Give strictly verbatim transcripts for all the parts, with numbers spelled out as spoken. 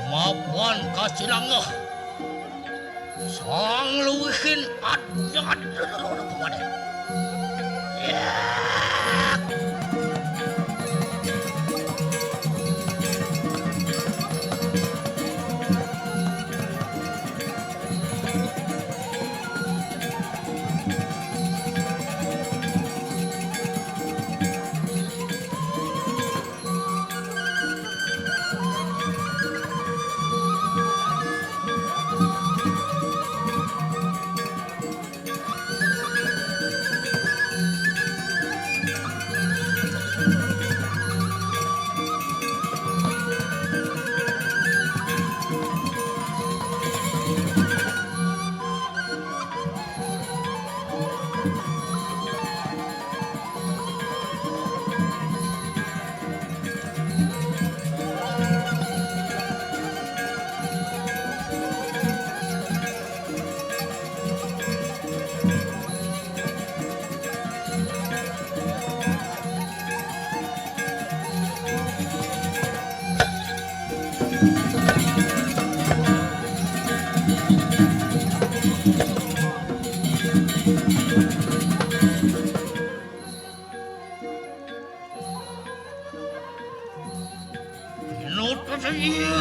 Mapan kasinangeh. Sang luwihin adnyad. Ya. Nutut iya.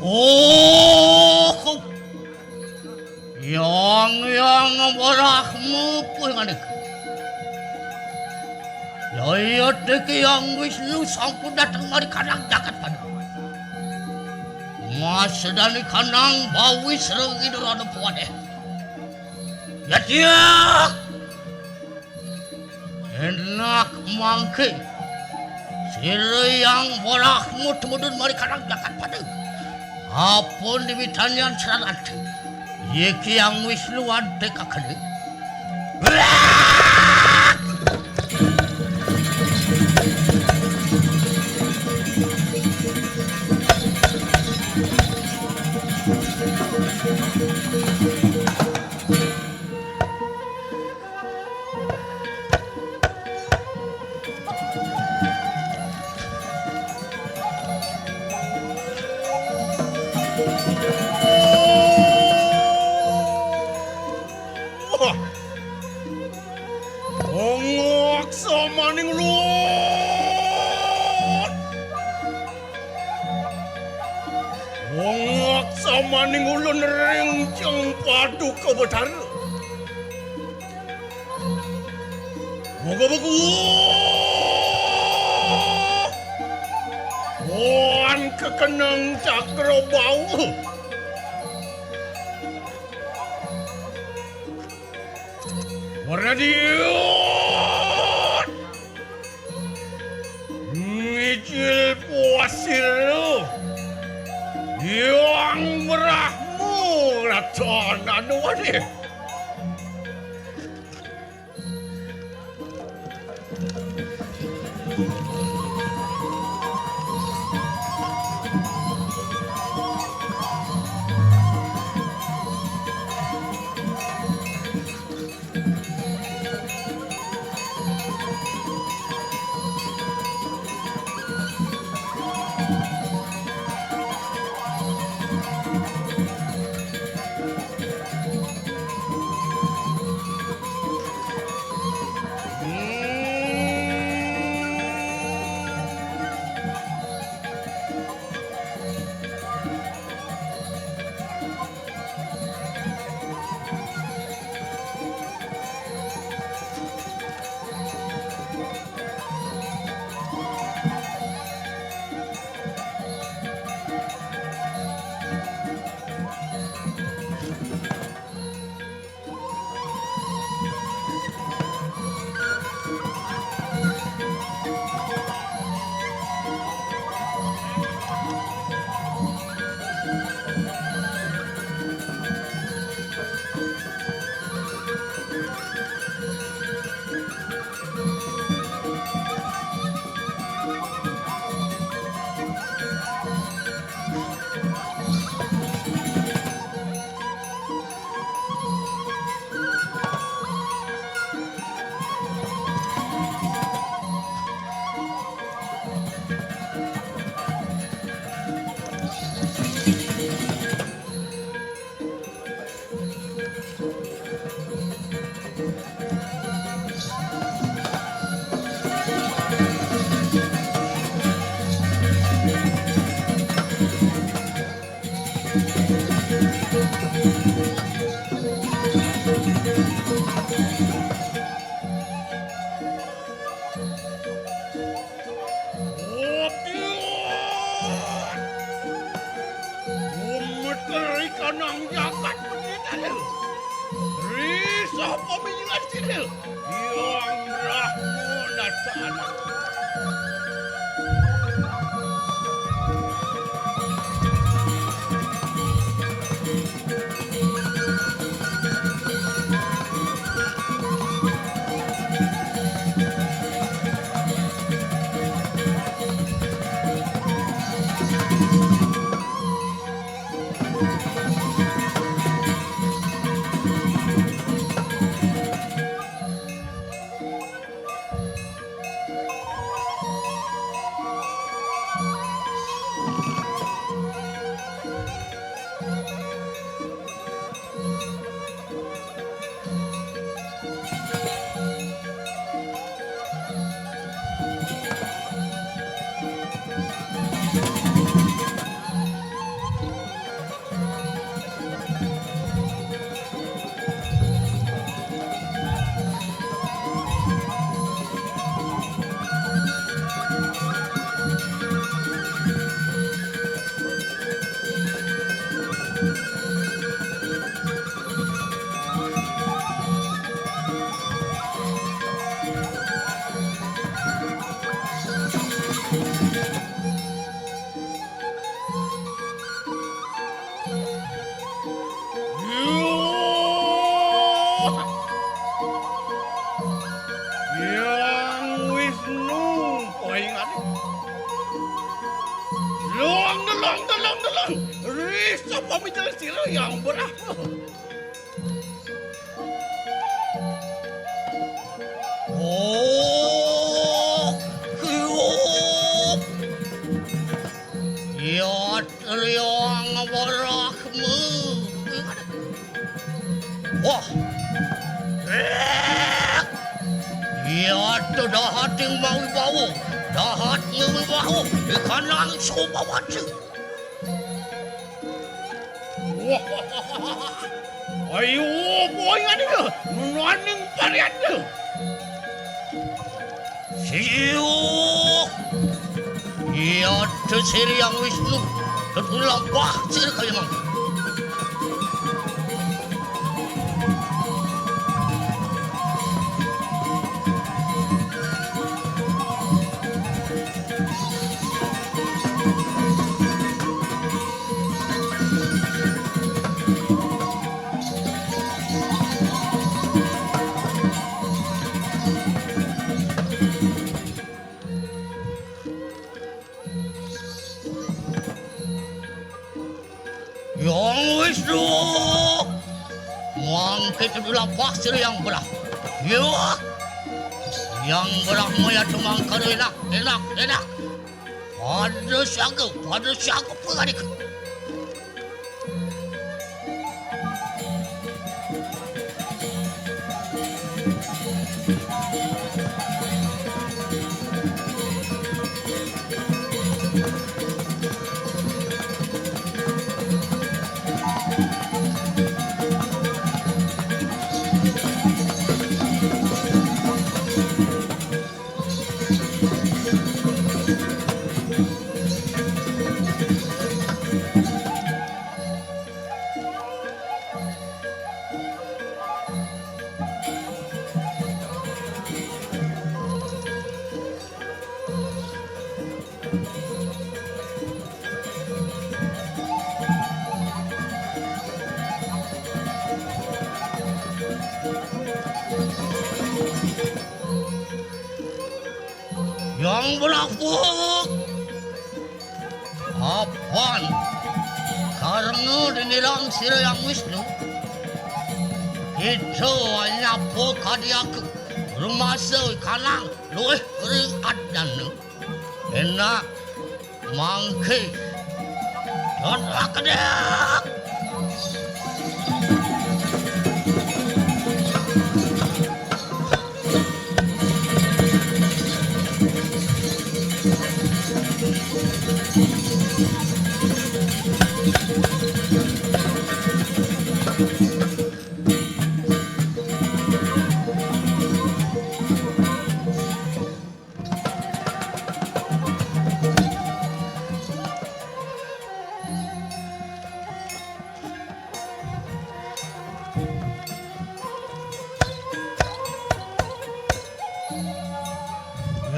Oh, yang, yang berah mupul nganik. Yayat Diki Hyang Wisnu sampun dateng mari kanang jagat pada. Mas sedani kanang bawis rengi durana pawadeh. Yat yak! Enak mangke. Sira Hyang Brahma tumudun mari kanang jagat pada. Apun diwitanyan serat ati. Yiki Hyang Wisnu ante kakene. Wah. Ongok samaning ulun. Ongok samaning ulun ring jeng Paduka Betara. Moga beku. Wan kekeneng cakra bau. Weradiut. Mijil puas sira. Hyang Brahma Ratana Nuwun. Gumeter ri kanang jagat punika, Dil. Ri sapa minyak, Dil? Hyang Brahma Natana. Tulung, tulung, tulung. Risa pamitan sira yang berapa. Oh, kiwok. Ya, Triang Brahma. Wah. Eh. Ya, dahat ing mawibawa. Dahat ing mawibawa. Ikanang sumawaci. Ayo, boy, ngani ke? Nunuaning parian ke? Siu. Iya, Sri Hyang Wisnu. Tetulampah sir kayamang. Hyang Wisnu. Mangke tuduh lampah sira yang berah. Yo. Yang berah maya tumangkara enak, enak, enak. Pada siaga, pada siaga pangadik. Yang berapa? Apan karena dinirang sira Hyang Wisnu, kita nyapa kadi aku rumasa kanang luwih ring adana. Enak mangke. Don lakedek.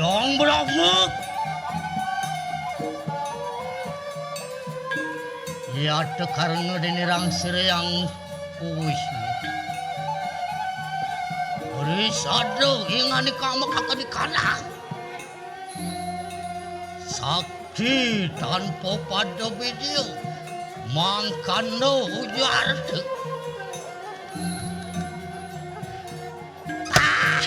Yang berapa? Iya, tekarna dinirang sira Hyang Wisnu. Risada inganika makaka dikanang. Sakti tanpa pada bidya, mangkana ujar. Ah!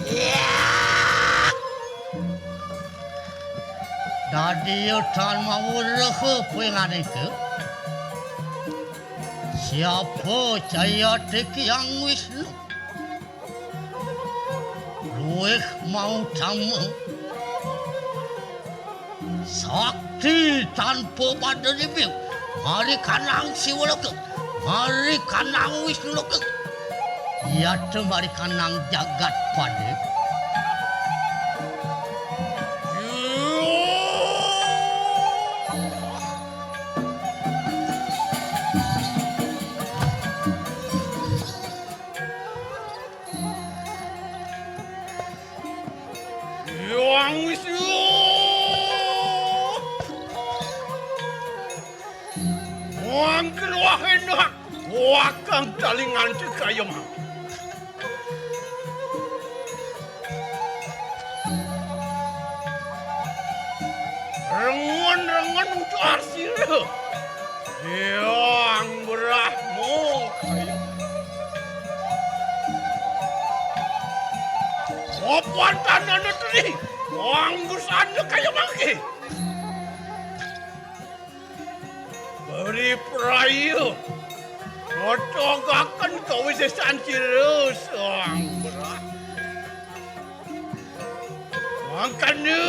Iya! Dadi tan maweruh panganika. Siapa caya tiki Hyang Wisnu? Luwih mautama. Sakti tanpa pada dibiu. Mari kanang Siwa Loka. Mari kanang Wisnu Loka. Yata mari kanang jagat pada. Hyang Wisnu. Wangkil wahena. Wakang talingan kayamang. Rengon-rengon ujar sira. Hyang Brahma. Apa tanana teri? Wang busana kaya mangke. Beri praya. Ngotogaken kawisesan sira, Sang Brahma. Mangkana.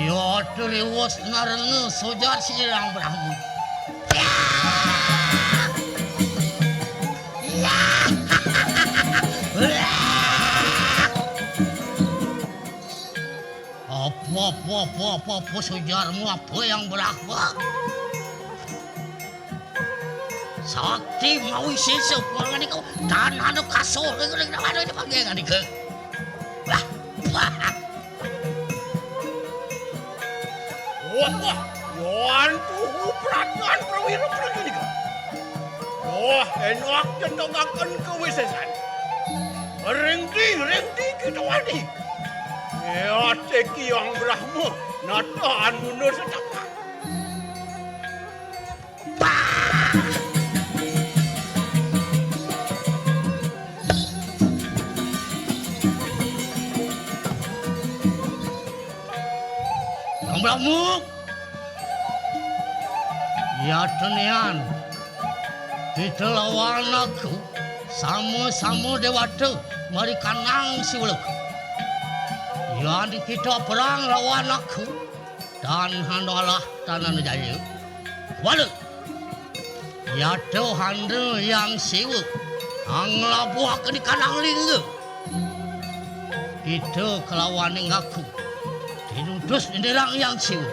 Ya, turiwus narenga sojar Sang Brahma. Apa, apa, apa, apa, apa, sojarmu apa yang berlaku? Sakti mawi sisa puangan iku tanah anu kasur ning ning anu ini panggengan iku. Wah, wah. Wah, wah. Yan tuhu pratnan prawira prajurit. Wah, enak jenengaken kewisesan. Ring di, ring di kita wani. Ya, Teki Yang Brahma, nataan mundur setapak. Yang Brahma, ya tenian, kita lawan aku sama-sama dewata marikanang siwala. Yan kita perang lawan aku, dan handalah tanana jaya. Wala. Yata handa Yang Siwa anglabuhake di kanang lingga. Kita kelawaning aku tinutus nyenderang Yang Siwa.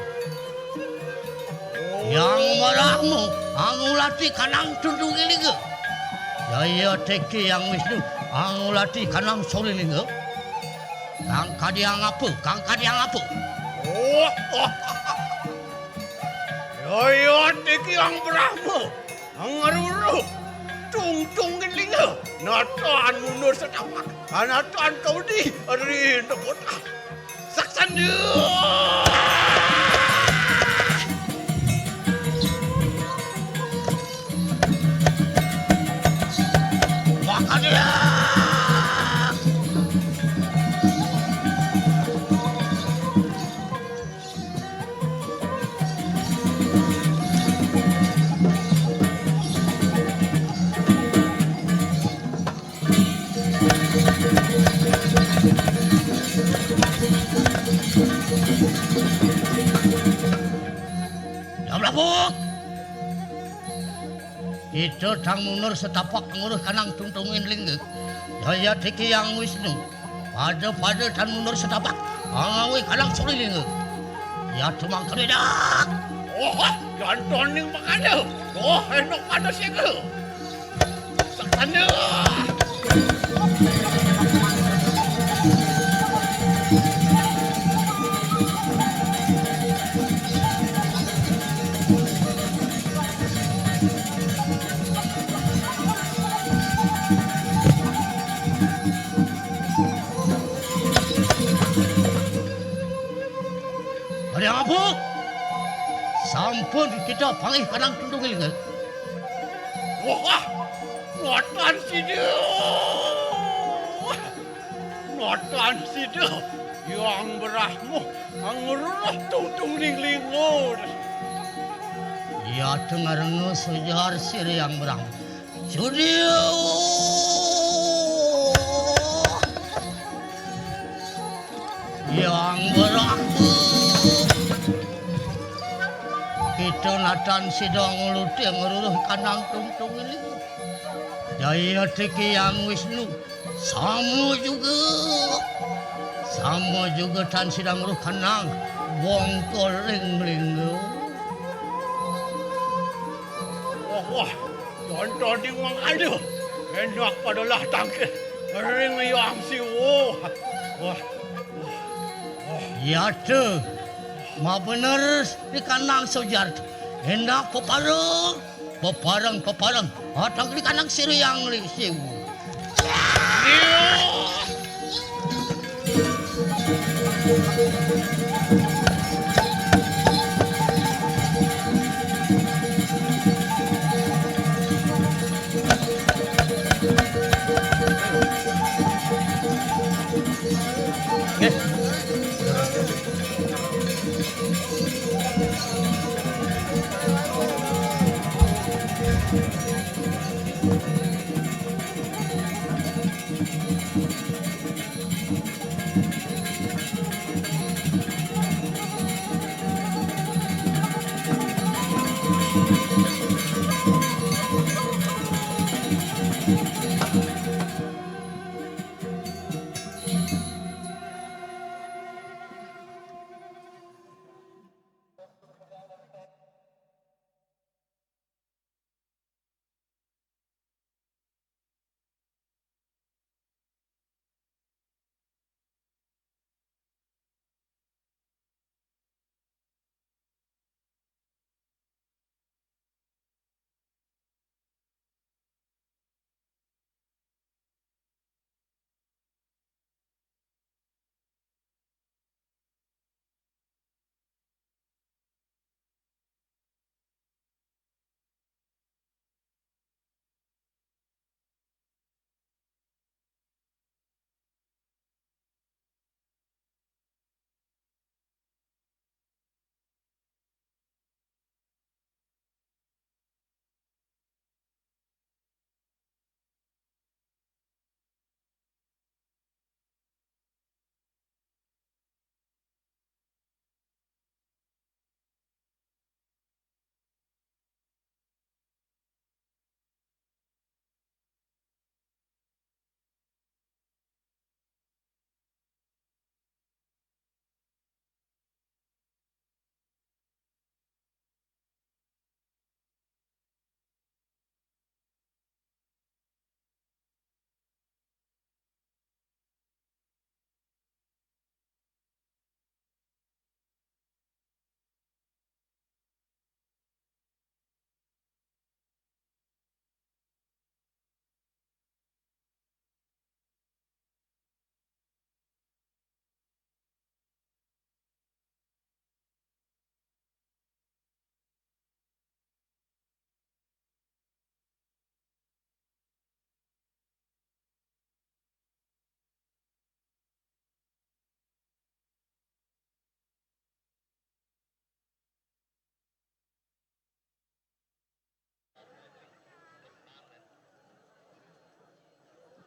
Yang Brahma angulati kanang tuntunge lingga. Yaya Teki Yang Wisnu angulati kanang sore lingga. Kang kadiang apa? Kang kadiang apa? Oh, oh. Yaya Teki Yang Brahma. Ngeruruh. Tungtung gelinga. Nataan mundur setapak. Nataan kaudi. Rinda kota. Saksana. Makanya. Yang melampuk. Kita tang mundur setapak nguruh kanang tungtungin lingga. Yaya Teki Yang Wisnu. Pada-pada tan mundur setapak. Angawi kanang suri lingga. Ya tumang keledak. Oh, jantoning makanya. Oh, enak pada sega. Saksana. Ada apa? Sampun kita panggih kanang tundung ilinga. Wah, ngotan sida. Ngotan sida. Yang Brahma ngruruh tungtung ning linga. Iya tengarenga sejar sira Yang Brahma. Sudiyo. Yang Brahma. Kita natan sida nguluti ngruruh kanang tungtung ilinga. Jaya Teki Yang Wisnu. Sama juga. Sama juga tan sida ngruruh kanang bongkol ring lingga. Wah, wah, contoh di wong ada. Enak padalah tangkil. Ring Yang Siwa. Wah, wah, wah. Yata. Mabener di kanang sojar. Enak pepareng. Pepareng, pepareng. Atang di kanang sira Yang Siwa.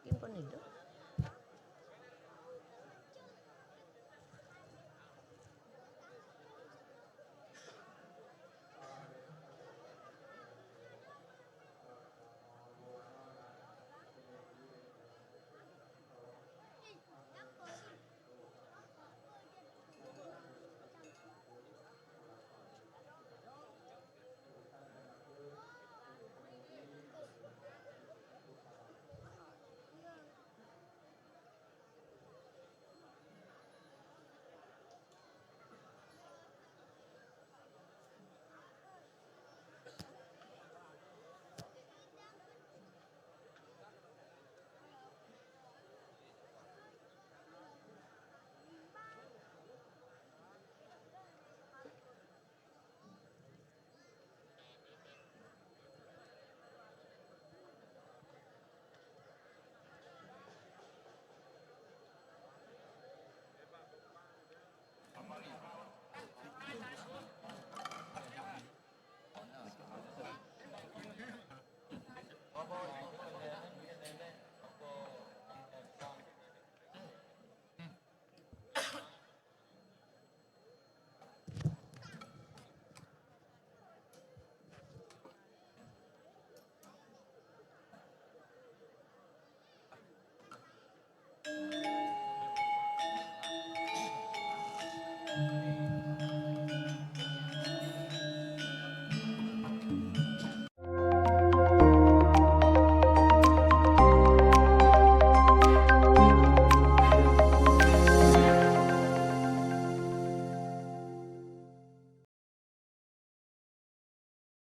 Tiempo ni do.